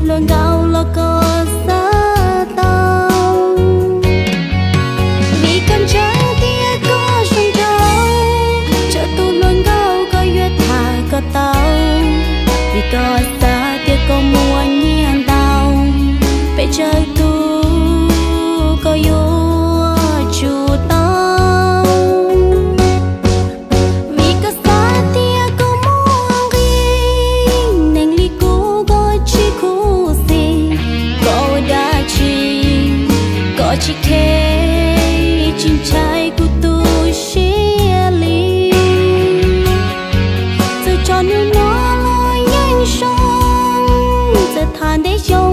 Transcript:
Hluas nkauj los koj xav tau, vim koj ntseeg tias koj zoo nraug, tsawv tus hluas nkauj koj yuav tham kom tau, vim koj xav tias koj muaj nyiaj ntau, peb tsawg tus koj yuav tsum tau. Vim koj xav tias koj muaj nqi, neeg li kuv koj tsis khuv xim, koj ua dab tsi koj tsis khe, tsis ntshai kuv tu siab li. Txawm tso nws no los yeej zoo, txawm tham ntev xyoo